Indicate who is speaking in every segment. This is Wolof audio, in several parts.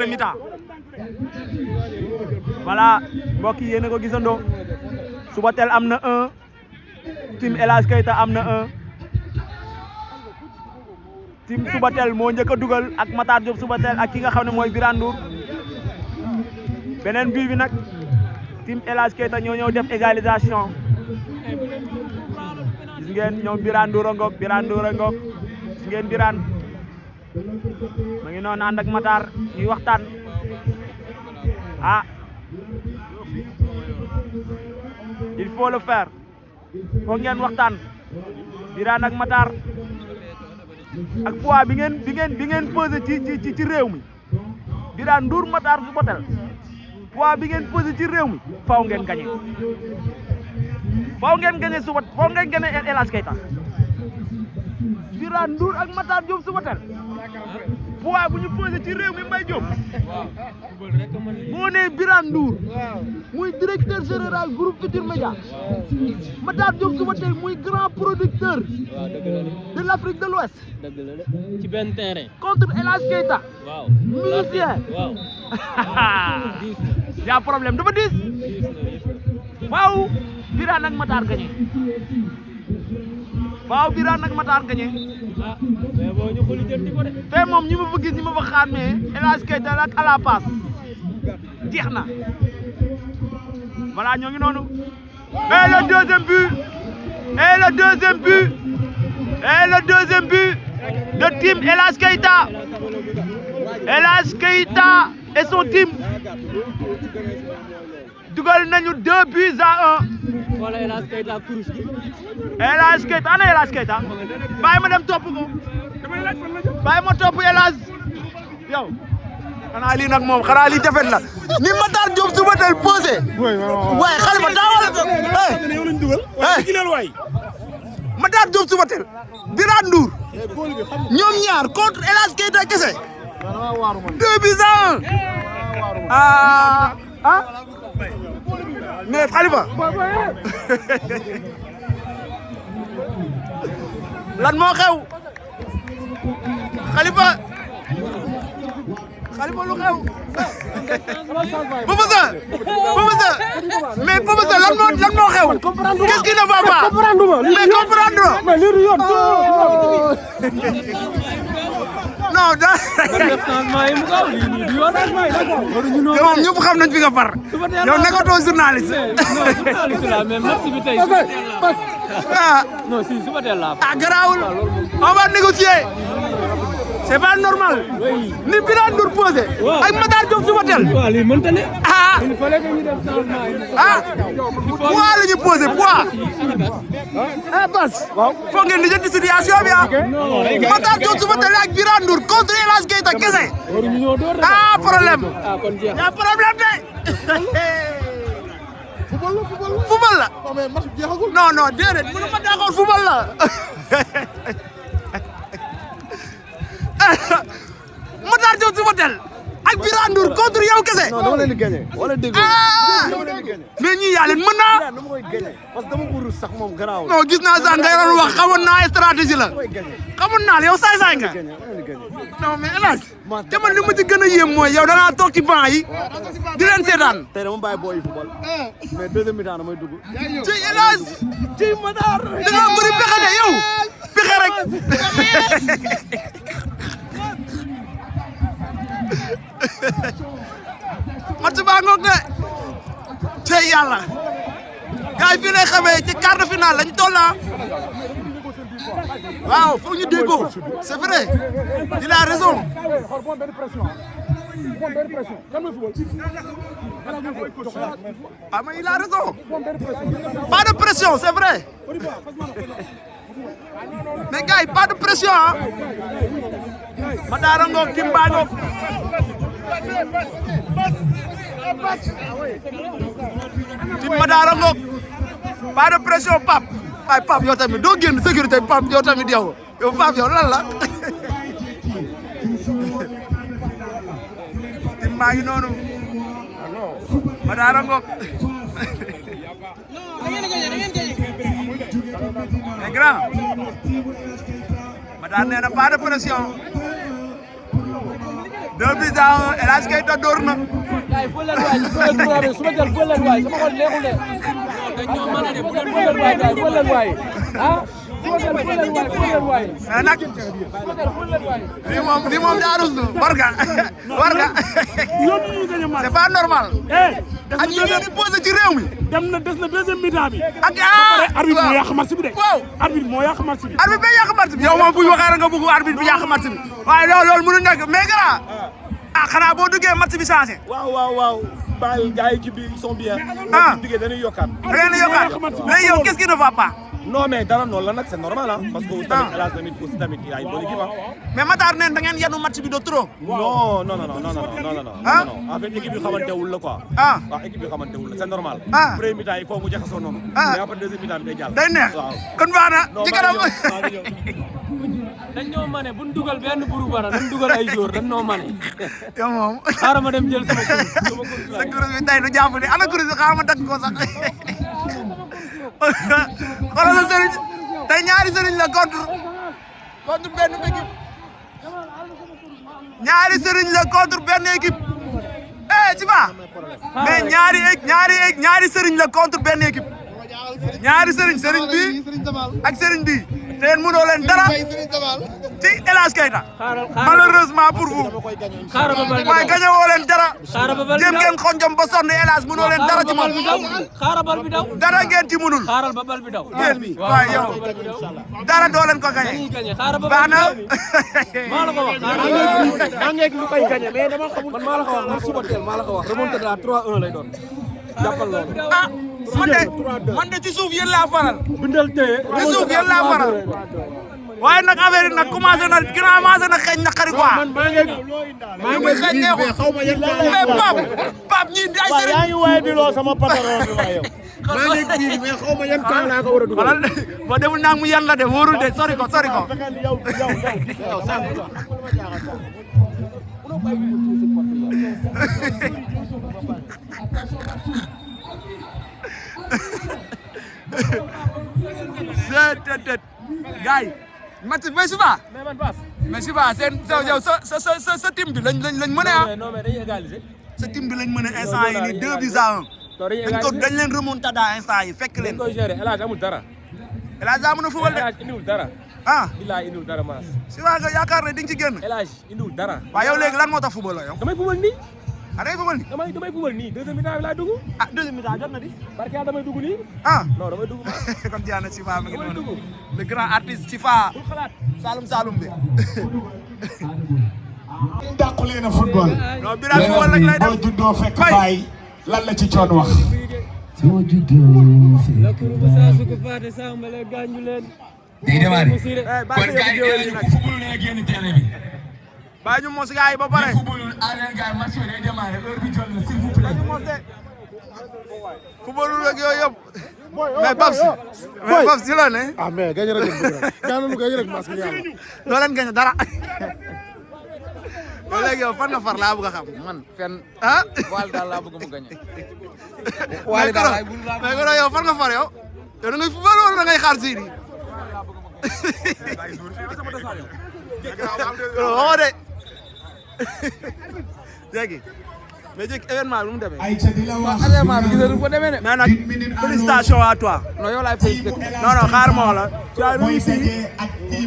Speaker 1: mi-temps voilà mbokk yi yéen a ko gisandoo Subatel am na 1 team El Hadj Keita am na 1 team Subatel moo njëkk a dugal ak Matar Diop Subatel ak ki nga xam ne mooy Birane Ndour beneen bii bi nag team El Hadj Keita ñoo ñëw def égalisation gis ngeen ñoom Birane Ndour a ngoog Birane Ndour a ngoog gis ngeen Birane ma ngi noonu ànd ak Matar ñuy waxtaan ah il faut le faire foog ngeen waxtaan Birane ak Matar ak poids bi ngeen pesé ci réew mi Birane Ndour Matar Subatel poids bi ngeen pesé ci réew mi faaw ngeen gagné Subat faaw ngeen gagné El Hadj Keita Birane Ndour ak Matar Diop Subatel poids bu ñu pesé ci réew mi Mbaye Diop boo nee Birane Ndour muy directeur général groupe Futurs Médias Matar Diop Subatel muy grand producteur de l'Afrique de l'Ouest
Speaker 2: ci benn terrain
Speaker 1: contre El Hadj Keita musicien y a problème dafa diis waaw Birane ak Matar gagné waaw Birane ak Matar gagné te moom ñi ma fa gis ñi ma fa xàmmee El Hadj Keita ak à la passe jeex na voilà ñoo ngi noonu et le deuxième but de team El Hadj Keita et son team dugal nañu 2 buts à 1
Speaker 2: wala El Hadj Keita kurus gi
Speaker 1: El Hadj Keita ana El Hadj Keita bàyyi ma dem topp ko bàyyi ma topp El Hadj yow xanaa lii nag moom xanaa lii defet la ni Matar Diop Subatel posé waaye xale ba daawal Matar Diop Subatel Birane Ndour ñoom ñaar contre El Hadj Keita kese 2 buts à 1 mais Khalifa lan moo xew Khalifa lu xew Papa Sow mais Papa Sow lan moo xew qu'est-ce qui ne va pas mais comprendre non da moom ñëpp xam nañ fi nga far yow nekkatoo journaliste
Speaker 2: non si Subatel la
Speaker 1: ah garaawul on va négocier c'est pas normal ni Birane Ndour posé ak Matar Diop Subatel
Speaker 2: lii mënta ne
Speaker 1: il fallait que ñu def poids la ñu posé poids bas foog ngeen di jënd situation bi Matar Diop Subatel ak Birane Ndour contre El Hadj Keita kese problème y a problème de football la non déedéet mënu ma d'accord football la Matar Diop Subatel ak Birane Ndour contre yow kese.
Speaker 3: non dama leen di gagné wala dégg
Speaker 1: mais ñii yaa leen mën naa.
Speaker 3: dama koy gagné parce que dama ko rus sax moom garaawul.
Speaker 1: non gis naa sax nga doon wax xamoon naa stratégie la xamoon naa la yow saay-saay nga. non mais El Hadj te man li ma ci gën a yéem mooy yow da ngaa toog ci banc yi di leen seetaan.
Speaker 3: tey dama bàyyi booy yi football mais deuxième mi-temps damay dugg.
Speaker 1: ci El Hadj
Speaker 3: ci Matar.
Speaker 1: da ngaa bëri pexe de yow pexe rek. match baa ngoog de tey yàlla gars yi fii lay xamee ci quart de finale lañ toll waaw foog ñu déggoo c'est vrai il a raison. ah mais il a raison pas de pression c'est vrai mais gars yi pas de pression ah Matar ngoog Kimba ngoog Tim Matar ngoog pas de pression Pape waaye Pape yow tamit doo génn sécurité Pape yow tamit yow Pape yow lan la Tim maa ngi noonu Matar ngoog mais grand Matar nee na pas de pression 2 buts à 1 El Hadj Keita door na.
Speaker 2: gars yi foo leen waay foo leen waay su ma jël foo leen waay sama xol neexul de. dañoo mën a de bu leen foo leen waay gars yi foo leen waay ah. foo leen waay.
Speaker 1: mais nag lii moom daa rus war nga c'est pas normal. ak yi ngeen di posé ci réew mi.
Speaker 4: dem na des na deuxième mi-temps bi.
Speaker 1: ak
Speaker 4: arbitre moo yàq match bi de.
Speaker 1: waaw
Speaker 4: arbitre moo yàq match bi.
Speaker 1: arbitre bi yàq match bi. yow moom bu ñu waxee rek nga bëgg arbitre bi yàq match bi. waaye loolu mënu nekk mais gannaaw xanaa boo duggee match bi changé.
Speaker 3: waaw bàyyi gars yi équipe bi ils sont bien.
Speaker 1: ah
Speaker 3: duggee dañuy yokkaat.
Speaker 1: da ngeen di yokkaat léegi yow qu'est-ce qui ne va pas.
Speaker 3: non mais dara noonu la nag c'est normal parce que tamit El Hadj tamit il a une bonne équipe
Speaker 1: mais Matar neen da ngeen yenu match bi de trop.
Speaker 3: non en fait équipe bi xamantewul la quoi. waaw équipe bi xamantewul la c'est normal. premier mi-temps il faut mu jaxasoo noonu. mais après deuxième mi-temps bi day jàll.
Speaker 1: day neex
Speaker 3: waaw
Speaker 1: kon baax na ci kanam.
Speaker 2: dañ ñoo mane bu ñu dugal benn buru bara dañ dugal ay jour dañ ñoo mane.
Speaker 1: yow moom.
Speaker 2: xaaral ma dem jël sama kuréel.
Speaker 1: sa kuréel bi tey du jàpp ne ana kuréel bi xaaral ma dagg ko sax. xoolal sa sëriñ tey ñaari sëriñ la contre benn équipe ñaari sëriñ la contre benn équipe tu vois mais ñaari sëriñ la contre benn équipe ñaari sëriñ bi ak sëriñ bi te yéen mënoo leen dara ci El Hadj Keita malheureusement pour vous mooy gañe woo leen dara jéem ngeen xonjom ba sonn El Hadj mënoo leen dara ci moom
Speaker 2: xaaral bal bi daw
Speaker 1: dara ngeen ci mënul
Speaker 2: xaaral ba bal bi daw
Speaker 1: yéen waaw yow dara doo leen ko gañe baax na
Speaker 2: maa la ko wax
Speaker 4: maa ngi lu koy gagné mais dama xamul man maa la ko wax man suba teel maa la ko wax remontada 3-1 lay doon jàppal loolu
Speaker 1: man de ci suuf yéen laa faral
Speaker 4: bindal téye
Speaker 1: ci suuf yéen laa faral waaye nag affaire yi nag commencé na xeeñ naqari quoi
Speaker 4: maa ngi
Speaker 1: xeeñ neexul
Speaker 4: xaw ma yan
Speaker 1: mais Pape ñii ay sëriñ
Speaker 4: yaa ngi waaye di loo sama patron bi waaye yow maa ngi bii mais xaw ma yan temps laa ko war a dugal
Speaker 1: boo demul naag mu yan la de wóorul de sori ko gars yi match bi mais suba seen yow sa team bi lañ mën a
Speaker 2: non mais dañuy égaliser
Speaker 1: sa team bi lañ mën a instant yi nii 2 buts à 1 dañ leen remontada instant yi fekk leen
Speaker 2: dañ koy gérer El Hadj amul dara
Speaker 1: El Hadj daa mën a fubal de
Speaker 2: El Hadj indiwul dara bilaay indiwul dara maas
Speaker 1: suba nga yaakaar ne di nga ci génn
Speaker 2: El Hadj indiwul dara
Speaker 1: waaw yow léegi lan moo tax fubal la yow
Speaker 2: damay fubal nii
Speaker 1: day fubal nii
Speaker 2: damay fubal nii deuxième mi-temps bi laay dugg
Speaker 1: deuxième mi-temps jot na di
Speaker 2: parce que damay dugg nii non damay dugg
Speaker 1: kon jaana Sifa mi ngi noonu le grand artiste Sifa Saloum bi
Speaker 5: dàqu leen a football.
Speaker 1: non Birame football rek lay def
Speaker 5: boo juddoo fekk baay lan la ci coon wax.
Speaker 6: boo juddoo fekk
Speaker 5: day démarré.
Speaker 1: kon gars yi nag
Speaker 5: football la génn terrain bi.
Speaker 1: bàyyi ñu mos gars yi ba pare.
Speaker 5: football gars yi match bi day démarré heure bi jot na s'il vous plaît.
Speaker 1: football rek yooyu yëpp. mais Babs si la ne.
Speaker 4: ah mais gañ rek gañ rek masque ñaar
Speaker 1: doo leen gañ dara. léegi yow fan nga far laa bëgg a xam.
Speaker 7: man fenn. Waly daal laa bëgg mu gagné.
Speaker 1: Waly daal laay mais goro yow fan nga far yow. yow da ngay football wala da ngay xaar Sidi. waxoo de. léegi. mais jéeg événement bi nu mu demee.
Speaker 7: événement bi gis nga ko demee ne.
Speaker 1: mais nag félicitations à toi.
Speaker 7: non yow laay félicité.
Speaker 1: non xaaral ma wax la. tu as réussi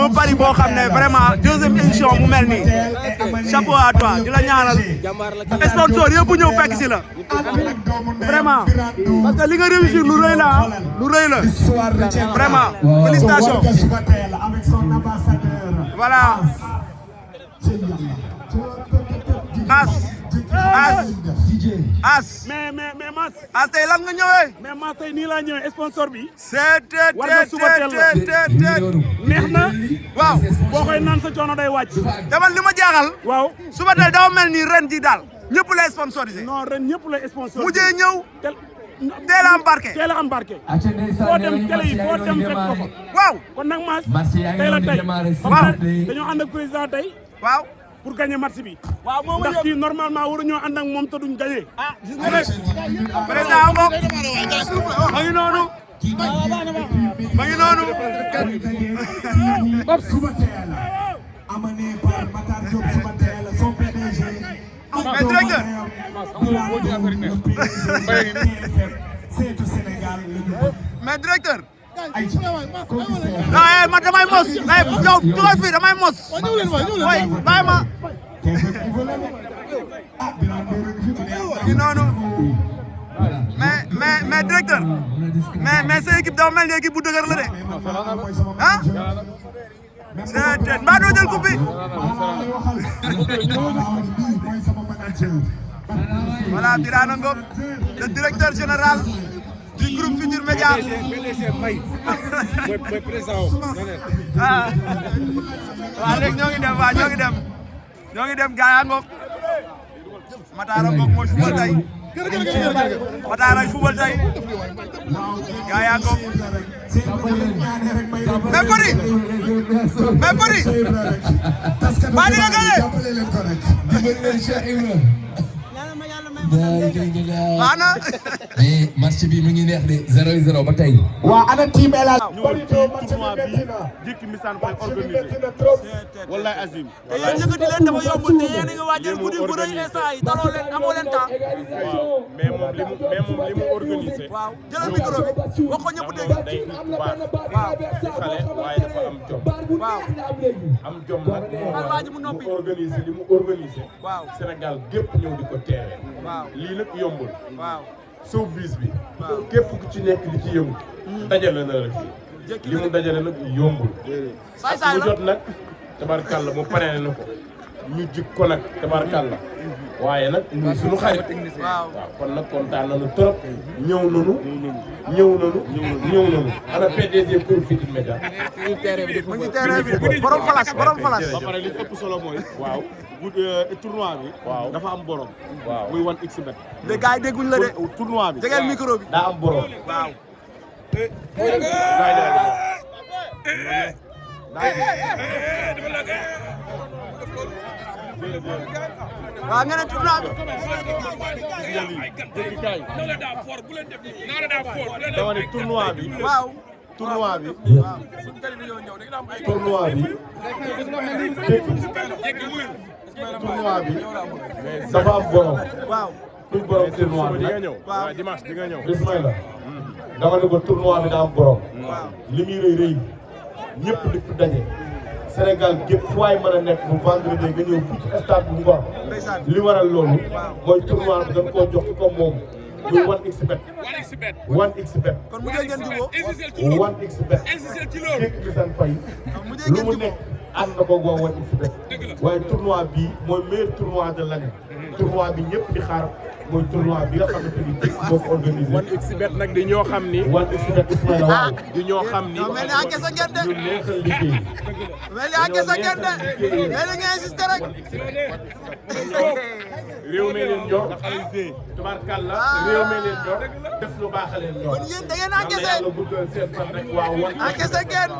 Speaker 1: un pari boo xam ne vraiment deuxième édition mu mel nii. chapeau à toi di la ñaanal. sponsor yëpp ñëw fekk si la. vraiment parce que li nga réussir lu rëy la lu rëy la. vraiment félicitations. voilà. As tey lan nga ñëwee.
Speaker 4: mais Mass tey nii laa ñëwee sponsor bi.
Speaker 1: war na suba teel la
Speaker 4: neex na.
Speaker 1: waaw
Speaker 4: boo koy naan sa coono day wàcc.
Speaker 1: dama li ma jaaxal.
Speaker 4: waaw
Speaker 1: suba teel dafa mel ni ren ji daal ñëpp lay sponsorisé.
Speaker 4: non ren ñëpp lay sponsorisé.
Speaker 1: mujjee ñëw. teel a embarqué.
Speaker 4: teel a embarqué. foo dem télé yi foo dem fekk ko fa.
Speaker 1: waaw
Speaker 4: kon nag Mass tey la tey.
Speaker 1: waaw
Speaker 4: dañoo ànd ak président tey.
Speaker 1: waaw.
Speaker 4: pour gagner match bi.
Speaker 1: waaw moom
Speaker 4: ndax kii normalement waruñoo ànd ak moom te duñ gagné.
Speaker 1: gis nga rek président Ngok ma ngi noonu. ma ngi noonu.
Speaker 5: Subatel amené par Matar Diop Subatel son PDG
Speaker 1: mais directeur. mais directeur. non man damay mos. yow dugal fii damay mos. oui bàyyi ma. noonu. mais directeur. mais sa équipe dafa mel ni équipe bu dëgër la de. ah. mbaa doo jël coupe bi. voilà Birane Ngom le directeur général du groupe Futurs Médias.
Speaker 4: mooy président
Speaker 1: ah waaw léegi ñoo ngi dem gaaya Ngom Matara Ngom mooy football tey Matara ay football tey gaaya Ngom mais Fodé maa di la gagné ana
Speaker 6: mais match bi mu ngi neex de 0-0 ba tey.
Speaker 8: waa ana team El Hadj.
Speaker 3: ñëwal ci tournoi bi Djiki Mbissane koy organisé wallaay Azim.
Speaker 2: te yéen ñëkkati leen dafa yomb te yéen a ngi waajal guddi bu rëy instant yi taloo leen amoo leen temps.
Speaker 3: waaw mais moom li mu organisé.
Speaker 2: waaw jëlal micro bi wax ko ñëpp dégg.
Speaker 3: day baax di xale waaye dafa am jom.
Speaker 2: waaw
Speaker 3: am jom nag
Speaker 2: xal waa ji mu noppi.
Speaker 3: organisé li mu organisé.
Speaker 2: waaw
Speaker 3: Sénégal gépp ñëw di ko teewee.
Speaker 2: waaw
Speaker 3: lii nag yombul.
Speaker 2: waaw
Speaker 3: showbiz bi. képp ku ci nekk di ci yëngu. dajale na la fii. li mu dajale nag yombul.
Speaker 2: saay saay
Speaker 3: mu
Speaker 2: la
Speaker 3: jot nag tabarkàlla mu paree na ko ñu jik ko nag tabarkàlla waaye nag muy suñu xarit.
Speaker 2: waaw
Speaker 3: waaw kon nag kontaan nañu trop. ñëw nañu. ana PDG pour Futurs Médias.
Speaker 2: mu ngi terrain bi borom flash.
Speaker 3: ba pare li ëpp solo mooy. waaw bu tournoi bi. waaw dafa am borom. waaw muy 1xBet.
Speaker 2: mais gars yi dégguñ la de.
Speaker 3: tournoi bi.
Speaker 2: jegeel micro bi.
Speaker 3: daa am borom.
Speaker 2: waaw. waaw nga ne tournoi bi.
Speaker 3: dama ne tournoi bi.
Speaker 2: waaw.
Speaker 3: tournoi bi.
Speaker 2: waaw.
Speaker 3: tournoi bi. tournoi bi. dafa am borom.
Speaker 2: waaw.
Speaker 3: kuy borom tournoi bi nag.
Speaker 2: waaw
Speaker 3: dimanche di nga ñëw. Ismaïla. dama ne ko tournoi bi daa am borom.
Speaker 2: waaw.
Speaker 3: li muy rëy ñëpp di fi daje. Sénégal gépp fu waay mën a nekk bu vendredi nga ñëw fii ci stade bu Ngor. li waral loolu. mooy tournoi bi dañ koo jox ko moom. muy 1xBet. 1xBet.
Speaker 2: kon mu ngeen jubóo.
Speaker 3: 1xBet. Djiki Mbissane Faye. lu mu nekk ànd na ko waa 1xBet. waaye tournoi bii mooy meilleur tournoi de l'année. tournoi bi ñëpp di xaar mooy tournoi bi nga xamante ni Djiki moo ko organisé.
Speaker 4: 1xBet nag di ñoo xam ni.
Speaker 3: 1xBet Ismaïla waaw.
Speaker 4: di ñoo xam ni.
Speaker 2: mel ni encaissé ngeen de.
Speaker 3: ñu neexal liggéey.
Speaker 2: mel ni encaissé ngeen de. mel ni nga insisté rek.
Speaker 3: réew mi leen ñor. tubaarkàlla réew mi leen ñor. def lu baax a leen ñor.
Speaker 2: kon yéen da ngeen encaissé.
Speaker 3: yàlla guddal seen fan rek waaw.
Speaker 2: encaissé ngeen.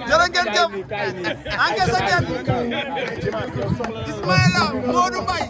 Speaker 2: jërë ngeen jëf. encaissé ngeen. Ismaïla Modou Mbaye.